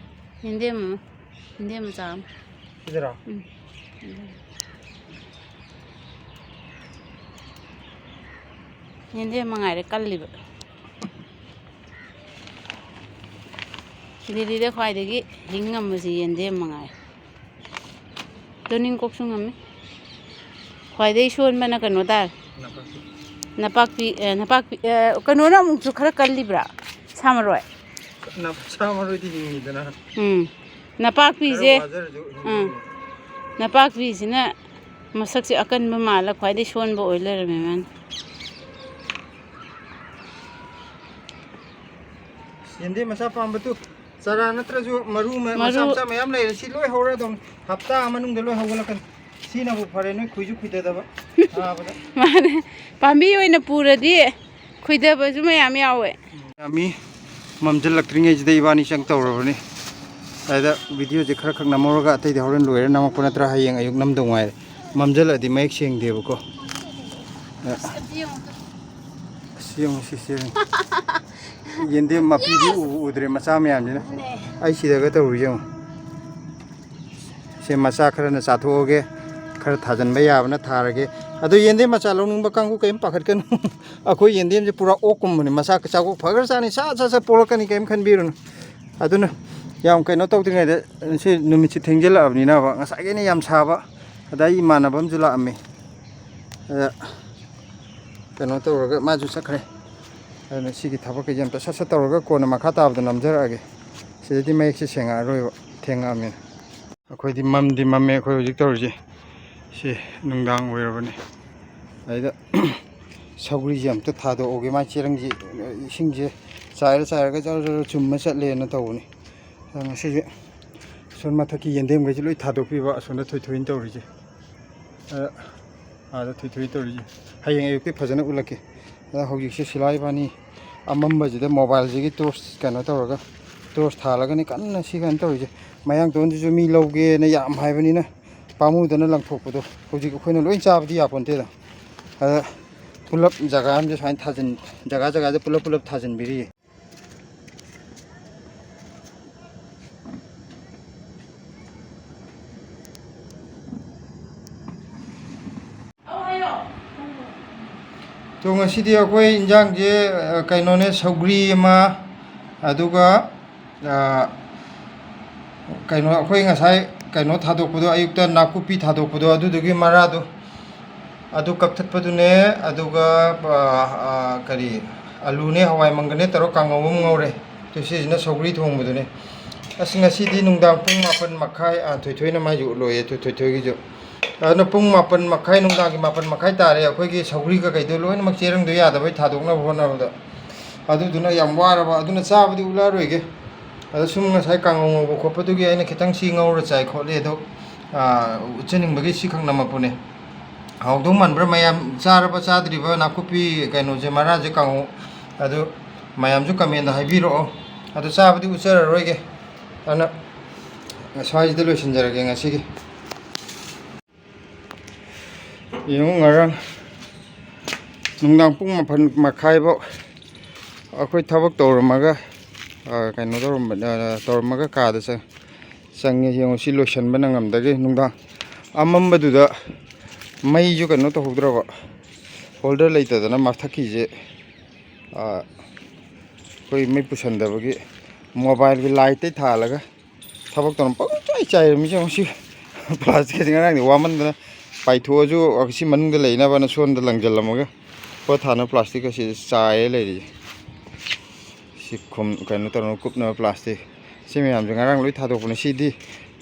ꯌꯦꯟꯗꯦꯝ ꯑꯃ꯫ ꯌꯦꯟꯗꯦꯝ ꯃꯆꯥ ꯑꯃ꯫ ꯁꯤꯗꯔꯣ? ꯎꯝ꯫ ꯌꯦꯟꯗꯦꯝ ꯃꯉꯥꯏꯔꯦ ꯀꯜꯂꯤꯕ꯫ ꯗꯦꯜꯂꯤꯗ ꯈ꯭ꯋꯥꯏꯗꯒꯤ ꯍꯤꯡ ꯉꯝꯕꯁꯤ ꯌꯦꯟꯗꯦꯝ ꯃꯉꯥꯏꯔꯦ꯫ ꯇꯣꯅꯤꯡꯀꯣꯛꯁꯨ ꯉꯝꯃꯤ꯫ ꯈ꯭ꯋꯥꯏꯗꯒꯤ ꯁꯣꯟꯕꯅ ꯀꯩꯅꯣ ꯇꯥꯔꯦ꯫ ꯅꯄꯥꯛꯄꯤ꯫ ꯅꯄꯥꯛꯄꯤ, ꯑꯦ, ꯅꯄꯥꯛꯄꯤ, ꯑꯦ, ꯀꯩꯅꯣꯅ ꯑꯃꯨꯛꯁꯨ ꯈꯔ ꯀꯜꯂꯤꯕ꯭ꯔꯥ? ꯁꯥ ꯃꯔꯣꯏ꯫ ꯅꯞ-, ꯁꯥ ꯃꯔꯣꯏꯗꯤ ꯍꯤꯡꯉꯤꯗꯅ꯫ ꯎꯝ꯫ ꯅꯄꯥꯛꯄꯤꯁꯦ꯫ ꯈꯔ ꯋꯥꯖꯔꯁꯨ ꯍꯤꯡꯉꯤ꯫ ꯎꯝ꯫ ꯅꯄꯥꯛꯄꯤꯁꯤꯅ ꯃꯁꯛꯁꯦ ꯑꯀꯟꯕ ꯃꯥꯜꯂ ꯈ꯭ꯋꯥꯏꯗꯒꯤ ꯁꯣꯟꯕ ꯑꯣꯏ ꯂꯩꯔꯝꯃꯦ ꯃꯥꯅ꯫ ꯌꯦꯟꯗꯦꯝ ꯃꯆꯥ ꯄꯥꯝꯕꯗꯨ ꯆꯥꯔꯥ ꯅꯠꯇ꯭ꯔꯁꯨ ꯃꯔꯨ ꯃ-, ꯃꯆꯥ ꯃꯔꯨ ꯃꯆꯥ ꯃꯌꯥꯝ ꯂꯩꯔꯦ꯫ ꯁꯤ ꯂꯣꯏ ꯍꯧꯔꯗꯧꯅꯤ꯫ ꯍꯞꯇꯥ ꯃꯅꯨꯡꯗ ꯂꯣꯏ ꯍꯧꯒꯠꯂꯛꯀꯅꯤ꯫ ꯁꯤꯅꯕꯨ ꯐꯔꯦ, ꯅꯣꯏ ꯈꯨꯏꯁꯨ ꯈꯨꯏꯗꯗꯕ꯫ ꯊꯥꯕꯗ꯫ ꯃꯥꯅꯦ꯫ ꯄꯥꯝꯕꯤ ꯑꯣꯏꯅ ꯄꯨꯔꯗꯤ ꯈꯨꯏꯗꯕꯁꯨ ꯃꯌꯥꯝ ꯌꯥꯎꯋꯦ꯫ ꯃꯤ ꯃꯝꯁꯤꯜꯂꯛꯇ꯭ꯔꯤꯉꯩꯁꯤꯗ ꯏꯕꯥꯅꯤ ꯆꯪ ꯇꯧꯔꯕꯅꯤ꯫ ꯑꯗ ꯚꯤꯗꯤꯑꯣꯁꯦ ꯈꯔ ꯈꯛ ꯅꯝꯍꯧꯔꯒ ꯑꯇꯩꯗꯤ ꯍꯣꯔꯦꯟ ꯂꯣꯏꯔ ꯅꯝꯃꯛꯄ ꯅꯠꯇ꯭ꯔꯥ ꯍꯌꯦꯡ ꯑꯌꯨꯛ ꯅꯝꯗꯧ ꯉꯥꯏꯔꯦ꯫ ꯃꯝꯁꯤꯜꯂꯛꯑꯗꯤ ꯃꯌꯦꯛ ꯁꯦꯡꯗꯦꯕꯀꯣ꯫ ꯑꯁ, ꯑꯝꯇ ꯌꯦꯡꯉꯨ꯫ ꯑꯁ, ꯌꯦꯡꯉꯨ ꯁꯤ, ꯁꯤ ꯌꯦꯡꯉꯨ꯫ ꯌꯦꯟꯗꯦꯝ ꯃꯄꯤꯗꯤ ꯎꯕꯨ ꯎꯗ꯭ꯔꯦ, ꯃꯆꯥ ꯃꯌꯥꯝꯁꯤꯅ꯫ ꯑꯗꯨꯅꯦ꯫ ꯑꯩ ꯁꯤꯗꯒ ꯇꯧꯔꯤꯁꯦ ꯌꯦꯡꯉꯨ꯫ ꯁꯦ ꯃꯆꯥ ꯈꯔꯅ ꯆꯥꯊꯣꯛꯑꯒꯦ, ꯈꯔ ꯊꯥꯖꯤꯟꯕ ꯌꯥꯕꯅ ꯊꯥꯔꯒꯦ꯫ ꯑꯗꯣ ꯌꯦꯟꯗꯦꯝ ꯃꯆꯥ ꯂꯧꯅꯤꯡꯕ ꯀꯥꯡꯕꯨ ꯀꯔꯤꯝ ꯄꯥꯈꯠꯀꯅꯨ꯫ ꯑꯩꯈꯣꯏ ꯌꯦꯟꯗꯦꯝꯁꯦ ꯄꯨꯔꯥ ꯑꯣꯛꯀꯨꯝꯕꯅꯤ, ꯃꯆꯥ ꯆꯥꯛꯀꯣꯛ ꯐꯈ꯭ꯔꯖꯥꯠꯅꯤ, ꯁꯠ ꯁꯠ ꯁꯠ ꯄꯣꯛꯂꯛꯀꯅꯤ, ꯀꯔꯤꯝ ꯈꯟꯕꯤꯔꯨꯅꯨ꯫ ꯑꯗꯨꯅ ꯌꯥꯝ ꯀꯩꯅꯣ ꯇꯧꯗ꯭ꯔꯤꯉꯩꯗ, ꯁꯤ ꯅꯨꯃꯤꯠꯁꯤ ꯊꯦꯡꯖꯤꯜꯂꯛꯑꯕꯅꯤꯅꯕ, ꯉꯁꯥꯏꯒꯩꯅ ꯌꯥꯝ ꯁꯥꯕ, ꯑꯗ ꯑꯩ ꯏꯃꯥꯟꯅꯕ ꯑꯃꯁꯨ ꯂꯥꯛꯑꯝꯃꯤ, ꯑꯗ ꯀꯩꯅꯣ ꯇꯧꯔꯒ ꯃꯥꯁꯨ ꯆꯠꯈ꯭ꯔꯦ꯫ ꯑꯗꯨꯅ ꯁꯤꯒꯤ ꯊꯕꯛ ꯀꯩꯁꯦ ꯑꯝꯇ ꯁꯠ ꯁꯠ ꯇꯧꯔꯒ ꯀꯣꯟꯅ ꯃꯈꯥ ꯇꯥꯕꯗ ꯅꯝꯖꯔꯛꯑꯒꯦ꯫ ꯁꯤꯗꯗꯤ ꯃꯌꯦꯛꯁꯦ ꯁꯦꯡꯉꯛꯑꯔꯣꯏꯕ, ꯊꯦꯡꯉꯛꯑꯕꯅꯤꯅ꯫ ꯑꯩꯈꯣꯏꯗꯤ ꯃꯝꯗꯤ ꯃꯝꯃꯦ꯫ ꯑꯩꯈꯣꯏ ꯍꯧꯖꯤꯛ ꯇꯧꯔꯤꯁꯦ ꯁꯤ ꯅꯨꯡꯗꯥꯡ ꯑꯣꯏꯔꯕꯅꯤ꯫ ꯑꯗꯩꯗ ꯁꯧꯒ꯭ꯔꯤꯁꯦ ꯑꯝꯇ ꯊꯥꯗꯣꯛꯑꯒꯦ꯫ ꯃꯥꯏ ꯆꯦꯔꯪꯁꯦ, ꯏꯁꯤꯡꯁꯦ ꯆꯥꯏꯔ ꯆꯥꯏꯔꯒ ꯖꯔ ꯖꯔ ꯆꯨꯝꯃ ꯆꯠꯂꯦꯅ ꯇꯧꯕꯅꯤ꯫ ꯑꯗꯣ ꯉꯁꯤꯁꯦ ꯑꯁꯣꯝ ꯃꯊꯛꯀꯤ ꯌꯦꯟꯗꯦꯝꯈꯩꯁꯦ ꯂꯣꯏ ꯊꯥꯗꯣꯛꯄꯤꯕ, ꯑꯁꯣꯝꯗ ꯊꯣꯏꯊꯣꯏꯅ ꯇꯧꯔꯤꯁꯦ꯫ ꯑꯗ ꯑꯥꯗ ꯊꯣꯏꯊꯣꯏ ꯇꯧꯔꯤꯁꯦ ꯍꯌꯦꯡ ꯑꯌꯨꯛꯇꯤ ꯐꯖꯅ ꯎꯠꯂꯛꯀꯦ꯫ ꯑꯗ ꯍꯧꯖꯤꯛꯁꯦ ꯁꯤꯂꯥ ꯏꯕꯥꯅꯤ ꯑꯃꯝꯕꯁꯤꯗ ꯃꯣꯕꯥꯏꯜꯁꯤꯒꯤ ꯇꯣꯔꯆ ꯀꯩꯅꯣ ꯇꯧꯔꯒ, ꯇꯣꯔꯆ ꯊꯥꯜꯂꯒꯅꯤ ꯀꯟꯅ ꯁꯤ ꯀꯩꯅꯣ ꯇꯧꯔꯤꯁꯦ꯫ ꯃꯌꯥꯡꯇꯣꯟꯁꯤꯁꯨ ꯃꯤ ꯂꯧꯒꯦꯅ ꯌꯥꯝ ꯍꯥꯏꯕꯅꯤꯅ ꯄꯥꯝꯃꯨꯗꯅ ꯂꯪꯊꯣꯛꯄꯗꯣ꯫ ꯍꯧꯖꯤꯛ ꯑꯩꯈꯣꯏꯅ ꯂꯣꯏ ꯆꯥꯕꯗꯤ ꯌꯥꯄꯣꯟꯇꯦꯗ꯫ ꯑꯗ ꯄꯨꯂꯞ ꯖꯒꯥ ꯑꯃꯗ ꯁꯨꯃꯥꯏꯅ ꯊꯥꯖꯤꯟ-, ꯖꯒꯥ ꯖꯒꯥꯗ ꯄꯨꯂꯞ ꯄꯨꯂꯞ ꯊꯥꯖꯤꯟꯕꯤꯔꯤꯌꯦ꯫ ꯑꯗꯣ ꯉꯁꯤꯗꯤ ꯑꯩꯈꯣꯏ ꯏꯟꯖꯥꯡꯁꯦ, ꯑ, ꯀꯩꯅꯣꯅꯦ, ꯁꯧꯒ꯭ꯔꯤ ꯑꯃ, ꯑꯗꯨꯒ, ꯑ, ꯀꯩꯅꯣ, ꯑꯩꯈꯣꯏ ꯉꯁꯥꯏ ꯀꯩꯅꯣ ꯊꯥꯗꯣꯛꯄꯗꯣ, ꯑꯌꯨꯛꯇ ꯅꯥꯀꯨꯞꯄꯤ ꯊꯥꯗꯣꯛꯄꯗꯣ, ꯑꯗꯨꯗꯨꯒꯤ ꯃꯔꯥꯗꯣ, ꯑꯗꯨ ꯀꯛꯊꯠꯄꯗꯨꯅꯦ, ꯑꯗꯨꯒ, ꯑ, ꯑ, ꯀꯔꯤ, ꯑꯂꯨꯅꯦ, ꯍꯋꯥꯏ ꯃꯪꯒꯜꯅꯦ ꯇꯧꯔ ꯀꯥꯡꯉꯧ ꯑꯃ ꯉꯧꯔꯦ꯫ ꯑꯗꯨ ꯁꯤꯁꯤꯅ ꯁꯧꯒ꯭ꯔꯤ ꯊꯣꯡꯕꯗꯨꯅꯦ꯫ ꯑꯁ, ꯉꯁꯤꯗꯤ ꯅꯨꯡꯗꯥꯡ ꯄꯨꯡ ꯃꯥꯄꯟ ꯃꯈꯥꯏ, ꯑ, ꯊꯣꯏꯊꯣꯏꯅ ꯃꯥꯏꯁꯨ ꯎꯠꯂꯣꯏꯌꯦ, ꯊꯣꯏ-, ꯊꯣꯏꯊꯣꯏꯒꯤꯁꯨ꯫ ꯑꯗꯨꯅ ꯄꯨꯡ ꯃꯥꯄꯟ ꯃꯈꯥꯏ, ꯅꯨꯡꯗꯥꯡꯒꯤ ꯃꯥꯄꯟ ꯃꯈꯥꯏ ꯇꯥꯔꯦ꯫ ꯑꯩꯈꯣꯏꯒꯤ ꯁꯧꯒ꯭ꯔꯤ ꯀꯩꯀꯩꯗꯣ ꯂꯣꯏꯅꯃꯛ ꯆꯦꯔꯪꯗꯣ ꯌꯥꯗꯕꯩ ꯊꯥꯗꯣꯛꯅꯕ ꯍꯣꯠꯅꯕꯗ꯫ ꯑꯗꯨꯗꯨꯅ ꯌꯥꯝ ꯋꯥꯔꯕ, ꯑꯗꯨꯅ ꯆꯥꯕꯗꯤ ꯎꯠꯂꯛꯑꯔꯣꯏꯒꯦ꯫ ꯑꯗꯣ ꯁꯨꯝ ꯉꯁꯥꯏ ꯀꯥꯡꯉꯧ ꯉꯧꯕ ꯈꯣꯠꯄꯗꯨꯒꯤ ꯑꯩꯅ ꯈꯤꯇꯪ ꯁꯤ ꯉꯧꯔ ꯆꯥꯏ ꯈꯣꯠꯂꯤ ꯑꯗꯣ, ꯑꯥ, ꯎꯠꯆꯅꯤꯡꯕꯒꯤ ꯁꯤꯈꯛ ꯅꯝꯃꯛꯄꯅꯦ꯫ ꯍꯥꯎꯗꯧ ꯃꯥꯟꯕ꯭ꯔꯥ? ꯃꯌꯥꯝ ꯆꯥꯔꯕ ꯆꯥꯗ꯭ꯔꯤꯕ ꯅꯥꯀꯨꯞꯄꯤ ꯀꯩꯅꯣꯁꯦ, ꯃꯔꯥꯁꯦ ꯀꯥꯡꯉꯧ? ꯑꯗꯨ ꯃꯌꯥꯝꯁꯨ comment ꯍꯥꯏꯕꯤꯔꯛꯑꯣ꯫ ꯑꯗꯨ ꯆꯥꯕꯗꯤ ꯎꯠꯆꯔꯔꯣꯏꯒꯦ꯫ ꯑꯗꯨꯅ ꯁ꯭ꯋꯥꯏꯁꯤꯗ ꯂꯣꯏꯁꯤꯟꯖꯔꯒꯦ ꯉꯁꯤꯒꯤ꯫ ꯌꯦꯡꯉꯨ, ꯉꯔꯥꯡ ꯅꯨꯡꯗꯥꯡ ꯄꯨꯡ ꯃꯥꯄꯟ ꯃꯈꯥꯏꯐꯥꯎ ꯑꯩꯈꯣꯏ ꯊꯕꯛ ꯇꯧꯔꯝꯃꯒ, ꯑ, ꯀꯩꯅꯣ ꯇꯧꯔꯝꯕ, ꯑ, ꯇꯧꯔꯝꯃꯒ ꯀꯥꯗ ꯆꯪ-, ꯆꯪꯉꯦ꯫ ꯌꯦꯡꯉꯨ, ꯁꯤ ꯂꯣꯏꯁꯟꯕ ꯅꯪꯉꯝꯗꯒꯦ꯫ ꯅꯨꯡꯗꯥꯡ ꯑꯃꯝꯕꯗꯨꯗ ꯃꯩꯁꯨ ꯀꯩꯅꯣ ꯇꯧꯍꯧꯗ꯭ꯔꯕ, holder ꯂꯩꯇꯗꯅ ꯃꯊꯛꯀꯤꯁꯦ, ꯑ, ꯑꯩꯈꯣꯏ ꯃꯩ ꯄꯨꯁꯟꯗꯕꯒꯤ ꯃꯣꯕꯥꯏꯜꯒꯤ ꯂꯥꯏꯠꯇꯩ ꯊꯥꯜꯂꯒ ꯊꯕꯛ ꯇꯧꯔ ꯄꯪꯆꯥꯏ ꯆꯥꯏꯔꯝꯃꯤꯁꯦ ꯌꯦꯡꯉꯣ꯫ ꯁꯤ ꯄ꯭ꯂꯥꯁꯇꯤꯛ ꯑꯁꯤ ꯉꯔꯥꯡꯗꯤ ꯋꯥꯃꯟꯗꯅ ꯄꯥꯏꯊꯣꯛꯑꯁꯨ ꯁꯤ ꯃꯅꯨꯡꯗ ꯂꯩꯅꯕꯅ ꯁꯣꯝꯗ ꯂꯪꯁꯤꯜꯂꯝꯃꯒ ꯄꯣꯠ ꯊꯥꯅꯕ ꯄ꯭ꯂꯥꯁꯇꯤꯛ ꯑꯁꯤ ꯆꯥꯏꯔ ꯂꯩꯔꯤꯁꯦ꯫ ꯁꯤ ꯈꯨꯝ-, ꯀꯩꯅꯣ ꯇꯧꯅꯕ ꯀꯨꯞꯅꯕ ꯄ꯭ꯂꯥꯁꯇꯤꯛ꯫ ꯁꯤ ꯃꯌꯥꯝꯁꯦ ꯉꯔꯥꯡ ꯂꯣꯏ ꯊꯥꯗꯣꯛꯄꯅꯦ꯫ ꯁꯤꯗꯤ,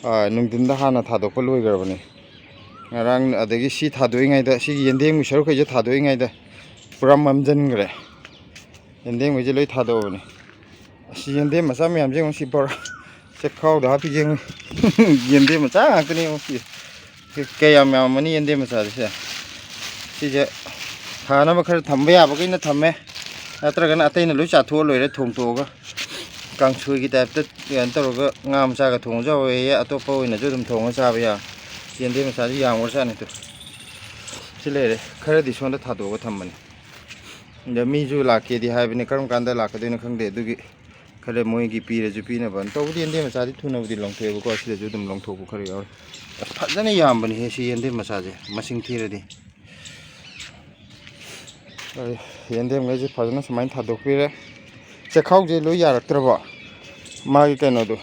ꯑ, ꯅꯨꯡꯊꯤꯟꯗ ꯍꯥꯟꯅ ꯊꯥꯗꯣꯛꯄ ꯂꯣꯏꯈ꯭ꯔꯕꯅꯦ꯫ ꯉꯔꯥꯡ, ꯑꯗꯒꯤ ꯁꯤ ꯊꯥꯗꯣꯛꯏꯉꯩꯗ, ꯁꯤꯒꯤ ꯌꯦꯟꯗꯦꯝꯒꯤ ꯁꯔꯨꯛꯈꯩꯁꯦ ꯊꯥꯗꯣꯛꯏꯉꯩꯗ ꯄꯨꯔꯥ ꯃꯝꯁꯤꯟꯈ꯭ꯔꯦ꯫ ꯌꯦꯟꯗꯦꯝꯈꯩꯁꯦ ꯂꯣꯏ ꯊꯥꯗꯣꯛꯑꯕꯅꯦ꯫ ꯑꯁꯤ ꯌꯦꯟꯗꯦꯝ ꯃꯆꯥ ꯃꯌꯥꯝꯁꯦ ꯌꯦꯡꯉꯨ, ꯁꯤ ꯕꯣꯔꯥ ꯆꯦꯛꯈꯥꯎꯗ ꯍꯥꯞꯄꯤꯁꯦ ꯌꯦꯡꯉꯨ꯫ ꯌꯦꯟꯗꯦꯝ ꯃꯆꯥ ꯉꯥꯛꯇꯅꯦ ꯌꯦꯡꯉꯨ ꯁꯤ꯫ ꯁꯤ ꯀꯌꯥꯝ ꯌꯥꯝꯃꯝꯃꯅꯤ ꯌꯦꯟꯗꯦꯝ ꯃꯆꯥꯁꯦ ꯁꯦ꯫ ꯁꯤꯁꯦ ꯊꯥꯅꯕ ꯈꯔ ꯊꯝꯕ ꯌꯥꯕꯈꯩꯅ ꯊꯝꯃꯦ, ꯅꯠꯇ꯭ꯔꯒꯅ ꯑꯇꯩꯅ ꯂꯣꯏ ꯆꯥꯊꯣꯛꯑ ꯂꯣꯏꯔꯦ ꯊꯣꯡ ꯇꯣꯛꯑꯒ꯫ ꯀꯥꯡꯁꯣꯏꯒꯤ ꯇꯥꯏꯞꯇ ꯀꯩꯅꯣ ꯇꯧꯔꯒ ꯉꯥ ꯃꯆꯥꯒ ꯊꯣꯡꯉꯁꯨ ꯍꯥꯎꯋꯦꯌꯦ, ꯑꯇꯣꯞꯄ ꯑꯣꯏꯅꯁꯨ ꯑꯗꯨꯝ ꯊꯣꯡꯉ ꯆꯥꯕ ꯌꯥꯏ꯫ ꯌꯦꯟꯗꯦꯝ ꯃꯆꯥꯁꯤ ꯌꯥꯝꯈ꯭ꯔꯖꯥꯠꯅꯤ꯫ ꯇꯨ ꯁꯤ ꯂꯩꯔꯦ, ꯈꯔꯗꯤ ꯁꯣꯝꯗ ꯊꯥꯗꯣꯛꯑꯒ ꯊꯝꯕꯅꯤ꯫ ꯑꯗ ꯃꯤꯁꯨ ꯂꯥꯛꯀꯦꯗꯤ ꯍꯥꯏꯕꯅꯤ, ꯀꯔꯝ ꯀꯥꯟꯗ ꯂꯥꯛꯀꯗꯣꯏꯅꯣ ꯈꯪꯗꯦ꯫ ꯑꯗꯨꯒꯤ ꯈꯔ ꯃꯣꯏꯒꯤ ꯄꯤꯔꯁꯨ ꯄꯤꯅꯕ꯫ ꯇꯧꯕꯗꯤ ꯌꯦꯟꯗꯦꯝ ꯃꯆꯥꯗꯤ ꯊꯨꯅꯕꯨꯗꯤ ꯂꯪꯊꯣꯛꯑꯦꯕꯀꯣ, ꯑꯁꯤꯗꯁꯨ ꯑꯗꯨꯝ ꯂꯪꯊꯣꯛꯄ ꯈꯔ ꯌꯥꯎꯔꯦ꯫ ꯑꯁ, ꯐꯖꯅ ꯌꯥꯝꯕꯅꯤꯍꯦ ꯁꯤ ꯌꯦꯟꯗꯦꯝ ꯃꯆꯥꯁꯦ, ꯃꯁꯤꯡ ꯊꯤꯔꯗꯤ꯫ ꯑꯩ ꯌꯦꯟꯗꯦꯝꯈꯩꯁꯦ ꯐꯖꯅ ꯁꯨꯃꯥꯏꯅ ꯊꯥꯗꯣꯛꯄꯤꯔꯦ꯫ ꯆꯦꯛꯈꯥꯎꯁꯦ ꯂꯣꯏ ꯌꯥꯔꯛꯇ꯭ꯔꯕꯣ? ꯃꯥꯒꯤ ꯀꯩꯅꯣꯗꯣ,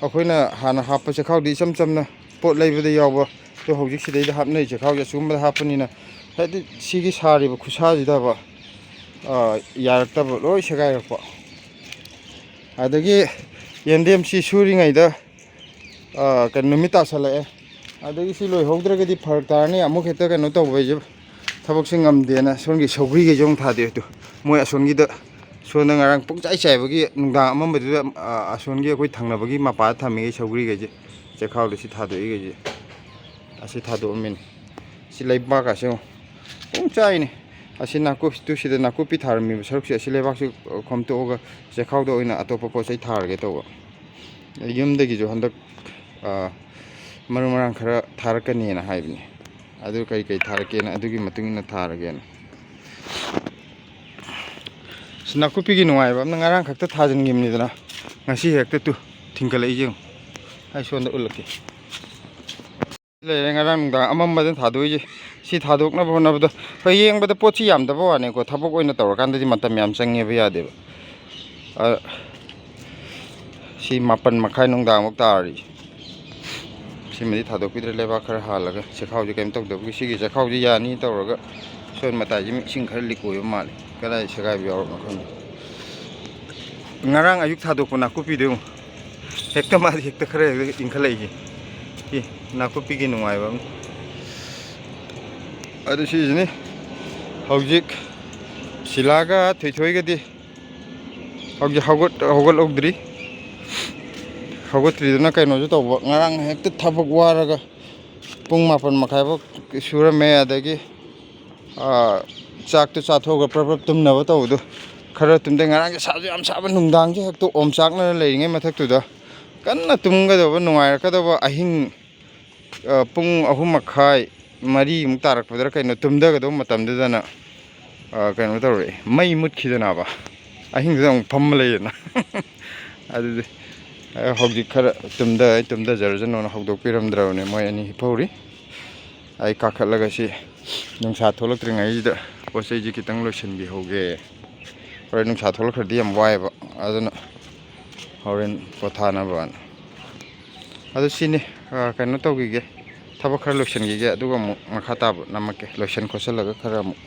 ꯑꯩꯈꯣꯏꯅ ꯍꯥꯟꯅ ꯍꯥꯞꯄ ꯆꯦꯛꯈꯥꯎꯗꯤ ꯏꯆꯝ ꯆꯝꯅ ꯄꯣꯠ ꯂꯩꯕꯗ ꯌꯥꯎꯕ, ꯑꯗꯣ ꯍꯧꯖꯤꯛ ꯁꯤꯗꯩꯗ ꯍꯥꯞꯅꯔꯤ ꯆꯦꯛꯈꯥꯎꯁꯦ ꯑꯁꯤꯒꯨꯝꯕꯗ ꯍꯥꯞꯄꯅꯤꯅ, ꯍꯥꯏꯗꯤ ꯁꯤꯒꯤ ꯁꯥꯔꯤꯕ ꯈꯨꯠꯁꯥꯁꯤꯗꯕ, ꯑ, ꯌꯥꯔꯛꯇꯕ, ꯂꯣꯏ ꯁꯦꯒꯥꯏꯔꯛꯄ꯫ ꯑꯗꯒꯤ ꯌꯦꯟꯗꯦꯝꯁꯤ ꯁꯨꯔꯤꯉꯩꯗ, ꯑ, ꯀꯩꯅꯣ, ꯅꯨꯃꯤꯠ ꯇꯥꯁꯜꯂꯛꯑꯦ꯫ ꯑꯗꯒꯤ ꯁꯤ ꯂꯣꯏꯍꯧꯗ꯭ꯔꯒꯗꯤ ꯐꯔꯛ ꯇꯥꯔꯅꯤ꯫ ꯑꯃꯨꯛ ꯍꯦꯛꯇ ꯀꯩꯅꯣ ꯇꯧꯕ ꯍꯥꯏꯁꯦ ꯊꯕꯛꯁꯦ ꯉꯝꯗꯦꯅ ꯁꯣꯝꯒꯤ ꯁꯧꯒ꯭ꯔꯤꯈꯩꯁꯦ ꯑꯃꯨꯛ ꯊꯥꯗꯣꯛꯑꯦ꯫ ꯑꯗꯨ ꯃꯣꯏ ꯑꯁꯣꯝꯒꯤꯗ, ꯁꯣꯝꯗ ꯉꯔꯥꯡ ꯄꯨꯡꯆꯥꯏ ꯆꯥꯏꯕꯒꯤ ꯅꯨꯡꯗꯥꯡ ꯑꯃꯝꯕꯗꯨꯗ, ꯑ, ꯑꯁꯣꯝꯒꯤ ꯑꯩꯈꯣꯏ ꯊꯪꯅꯕꯒꯤ ꯃꯄꯥꯗ ꯊꯝꯃꯤꯈꯩ ꯁꯧꯒ꯭ꯔꯤꯈꯩꯁꯦ, ꯆꯦꯛꯈꯥꯎꯗ ꯁꯤ ꯊꯥꯗꯣꯛꯏꯈꯩꯁꯦ, ꯑꯁꯤ ꯊꯥꯗꯣꯛꯑꯝꯃꯤꯅꯤ꯫ ꯁꯤ ꯂꯩꯕꯥꯛꯀꯁꯦ ꯌꯦꯡꯉꯣ, ꯄꯨꯡꯆꯥꯏꯅꯤ꯫ ꯑꯁꯤ ꯅꯥꯀꯨꯞ-, ꯇꯨ ꯁꯤꯗ ꯅꯥꯀꯨꯞꯄꯤ ꯊꯥꯔꯝꯃꯤꯕ ꯁꯔꯨꯛꯁꯦ ꯑꯁꯤ ꯂꯩꯕꯥꯛꯁꯤ ꯈꯣꯝꯇꯣꯛꯑꯒ ꯆꯦꯛꯈꯥꯎꯗ ꯑꯣꯏꯅ ꯑꯇꯣꯞꯄ ꯄꯣꯠ ꯆꯩ ꯊꯥꯔꯒꯦ ꯇꯧꯕ꯫ ꯌꯨꯝꯗꯒꯤꯁꯨ ꯍꯟꯗꯛ, ꯑ, ꯃꯔꯨ ꯃꯔꯥꯡ ꯈꯔ ꯊꯥꯔꯛꯀꯅꯤꯅ ꯍꯥꯏꯕꯅꯤ꯫ ꯑꯗꯨ ꯀꯩ ꯀꯩ ꯊꯥꯔꯛꯀꯦꯅ ꯑꯗꯨꯒꯤ ꯃꯇꯨꯡ ꯏꯟꯅ ꯊꯥꯔꯒꯦꯅ꯫ ꯑꯁ, ꯅꯥꯀꯨꯞꯄꯤꯒꯤ ꯅꯨꯡꯉꯥꯏꯕ ꯑꯃꯅ ꯉꯔꯥꯡ ꯈꯛꯇ ꯊꯥꯖꯤꯟꯈꯤꯕꯅꯤꯗꯅ, ꯉꯁꯤ ꯍꯦꯛꯇ ꯇꯨ ꯊꯤꯡꯒꯠꯂꯛꯏꯁꯦ ꯌꯦꯡꯉꯨ꯫ ꯑꯩ ꯁꯣꯝꯗ ꯎꯠꯂꯛꯀꯦ꯫ ꯂꯩꯔꯦ ꯉꯔꯥꯡ ꯅꯨꯡꯗꯥꯡ ꯑꯃꯝꯕꯗ ꯊꯥꯗꯣꯛꯏꯁꯦ꯫ ꯁꯤ ꯊꯥꯗꯣꯛꯅꯕ ꯍꯣꯠꯅꯕꯗ ꯍꯣꯏ, ꯌꯦꯡꯕꯗ ꯄꯣꯠꯁꯤ ꯌꯥꯝꯗꯕ ꯋꯥꯅꯤꯀꯣ, ꯊꯕꯛ ꯑꯣꯏꯅ ꯇꯧꯔꯀꯥꯟꯗꯗꯤ ꯃꯇꯝ ꯌꯥꯝ ꯆꯪꯉꯦꯕ, ꯌꯥꯗꯦꯕ꯫ ꯑ, ꯁꯤ ꯃꯥꯄꯟ ꯃꯈꯥꯏ ꯅꯨꯡꯗꯥꯡꯃꯨꯛ ꯇꯥꯔꯤ꯫ ꯁꯤꯃꯗꯤ ꯊꯥꯗꯣꯛꯄꯤꯗ꯭ꯔꯦ, ꯂꯩꯕꯥꯛ ꯈꯔ ꯍꯥꯜꯂꯒ꯫ ꯆꯦꯈꯥꯎꯁꯦ ꯀꯩꯝ ꯇꯧꯗꯕꯒꯤ, ꯁꯤꯒꯤ ꯆꯦꯈꯥꯎꯁꯦ ꯌꯥꯅꯤ ꯇꯧꯔꯒ ꯁꯣꯏ ꯃꯇꯥꯏꯁꯤ ꯏꯁꯤꯡ ꯈꯔ ꯂꯤꯛ ꯑꯣꯏꯕ ꯃꯥꯜꯂꯦ꯫ ꯀꯗꯥꯏ ꯁꯦꯒꯥꯏꯕ ꯌꯥꯎꯔꯕꯅꯣ ꯈꯪꯗꯦ꯫ ꯉꯔꯥꯡ ꯑꯌꯨꯛ ꯊꯥꯗꯣꯛꯄ ꯅꯥꯀꯨꯞꯄꯤꯗꯨ ꯌꯦꯡꯉꯨ꯫ ꯍꯦꯛꯇ ꯃꯥꯗꯤ ꯍꯦꯛꯇ ꯈꯔ ꯍꯦꯛꯇ ꯏꯟꯈꯠꯂꯛꯏꯁꯦ꯫ ꯁꯤ ꯅꯥꯀꯨꯞꯄꯤꯒꯤ ꯅꯨꯡꯉꯥꯏꯕ ꯑꯃ꯫ ꯑꯗꯨ ꯁꯤꯁꯤꯅꯤ꯫ ꯍꯧꯖꯤꯛ ꯁꯤꯂꯥꯒ ꯊꯣꯏꯊꯣꯏꯒꯗꯤ ꯍꯧꯖꯤꯛ ꯍꯧꯒꯠ-, ꯍꯧꯒꯠꯍꯧꯗ꯭ꯔꯤ꯫ ꯍꯧꯒꯠꯇ꯭ꯔꯤꯗꯨꯅ ꯀꯩꯅꯣꯁꯨ ꯇꯧꯕ, ꯉꯔꯥꯡ ꯍꯦꯛꯇ ꯊꯕꯛ ꯋꯥꯔꯒ ꯄꯨꯡ ꯃꯥꯄꯟ ꯃꯈꯥꯏꯐꯥꯎ ꯁꯨꯔꯝꯃꯦ꯫ ꯑꯗꯒꯤ, ꯑꯥ, ꯆꯥꯛꯇꯨ ꯆꯥꯊꯣꯛꯑꯒ ꯄ꯭ꯔꯞ ꯄ꯭ꯔꯞ ꯇꯨꯝꯅꯕ ꯇꯧꯕꯗꯣ ꯈꯔ ꯇꯨꯝꯗꯦ꯫ ꯉꯔꯥꯡꯁꯦ ꯁꯥꯁꯨ ꯌꯥꯝ ꯁꯥꯕ, ꯅꯨꯡꯗꯥꯡꯁꯦ ꯍꯦꯛꯇ ꯑꯣꯝꯆꯥꯛꯅꯔ ꯂꯩꯔꯤꯉꯩ ꯃꯊꯛꯇꯨꯗ ꯀꯟꯅ ꯇꯨꯝꯒꯗꯕ, ꯅꯨꯡꯉꯥꯏꯔꯛꯀꯗꯕ ꯑꯍꯤꯡ, ꯑ, ꯄꯨꯡ ꯑꯍꯨꯝ ꯃꯈꯥꯏ, ꯃꯔꯤꯃꯨꯛ ꯇꯥꯔꯛꯄꯗꯔ ꯀꯩꯅꯣ, ꯇꯨꯝꯊꯒꯗꯕ ꯃꯇꯝꯗꯨꯗꯅ, ꯑ, ꯀꯩꯅꯣ ꯇꯧꯔꯛꯑꯦ, ꯃꯩ ꯃꯨꯠꯈꯤꯗꯅꯕ꯫ ꯑꯍꯤꯡꯗꯨꯗ ꯑꯃꯨꯛ ꯐꯝꯃ ꯂꯩꯌꯦꯅ꯫ ꯑꯗꯨꯗꯤ, ꯑ, ꯍꯧꯖꯤꯛ ꯈꯔ ꯇꯨꯝꯊ-, ꯇꯨꯝꯊꯖꯔꯖꯅꯣꯅ ꯍꯧꯗꯣꯛꯄꯤꯔꯝꯗ꯭ꯔꯕꯅꯦ꯫ ꯃꯣꯏ ꯑꯅꯤ ꯍꯤꯞꯍꯧꯔꯤ꯫ ꯑꯩ ꯀꯥꯈꯠꯂꯒ ꯁꯤ ꯅꯨꯡꯁꯥ ꯊꯣꯛꯂꯛꯇ꯭ꯔꯤꯉꯩꯁꯤꯗ ꯄꯣꯠ ꯆꯩꯁꯤ ꯈꯤꯇꯪ ꯂꯣꯏꯁꯤꯟꯕꯤꯍꯧꯒꯦ꯫ ꯍꯣꯔꯦꯟ ꯅꯨꯡꯁꯥ ꯊꯣꯛꯂꯛꯈ꯭ꯔꯗꯤ ꯌꯥꯝ ꯋꯥꯏꯑꯦꯕ, ꯑꯗꯨꯅ ꯍꯣꯔꯦꯟ ꯄꯣꯊꯥꯅꯕꯅ꯫ ꯑꯗꯨ ꯁꯤꯅꯤ, ꯑ, ꯀꯩꯅꯣ ꯇꯧꯈꯤꯒꯦ, ꯊꯕꯛ ꯈꯔ ꯂꯣꯏꯁꯤꯟꯈꯤꯒꯦ, ꯑꯗꯨꯒ ꯑꯃꯨꯛ ꯃꯈꯥ ꯇꯥꯕ ꯅꯝꯃꯛꯀꯦ, ꯂꯣꯏꯁꯤꯟ ꯈꯣꯠꯆꯜꯂꯒ ꯈꯔ ꯑꯃꯨꯛ꯫